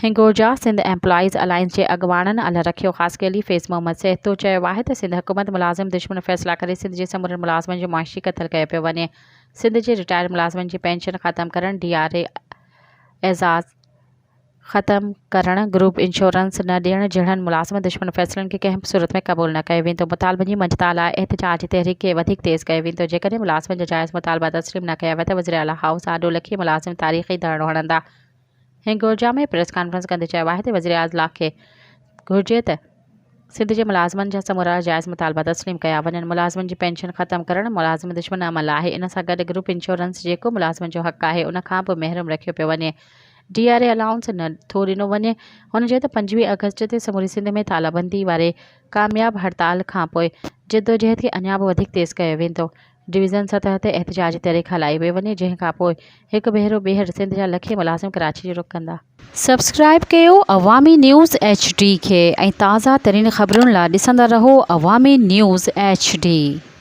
Hingorja Sindh employees alliance جي اڳواڻن الهرکيو خاصخيلي، فيض محمد سهتو چيو آهي ته سنڌ حڪومت ملازم دشمن فيصلا ڪري سنڌ جي سمورن ملازمن جو معاشي قتل ڪيو پيو وڃي، سنڌ جي رٽائرڊ ملازمن جي پينشن ختم ڪرڻ، ڊي آر اي اعزاز ختم ڪرڻ، گروپ انشورنس نه ڏيڻ جهڙن ملازم دشمن فيصلن کي ڪنهن به صورت ۾ قبول نه ڪيو ويندو، مطالبن جي مڃتا لاء احتجاجي تحريڪ کي وڌيڪ تيز ڪيو ويندو، جيڪڏهن ملازمن جا جائز مطالبا تسليم نه ڪيا ويا ته وزيراعليٰ هائوس آڏو لکين ملازم تاريخي ڌرڻو هڻندا. هنگورجا ۾ پريس ڪانفرنس ڪندي چيو آهي ته وزيراعظ کي گهرجي ته سنڌ جي ملازمن جا سمورا جائز مطالبا تسليم ڪيا وڃن، ملازمن جي پينشن ختم ڪرڻ ملازم دشمن عمل آهي، ان سان گڏ گروپ انشورنس جيڪو ملازمن جو حق آهي ان کان به محروم رکيو پيو وڃي، ڊي آر اي الائونس نه ٿو ڏنو وڃي، هن چيو ته 25 آگسٽ تي سموري سنڌ ۾ تالابندي واري ڪامياب هڙتال کانپوء جدوجهد کي اڃا به وڌيڪ تيز ڪيو ويندو. ڊويزن سطح تي احتجاجي تحريڪ هلائي پئي وڃي جنهن کانپوء هڪ ڀيرو ٻيهر سنڌ جا لکين ملازم ڪراچي جو رخ ڪندا. سبسڪرائيب ڪيو عوامي نيوز ايڇ ڊي کي ۽ تازه ترين خبرن لا ڏسندا رهو عوامي نيوز ايڇ ڊي.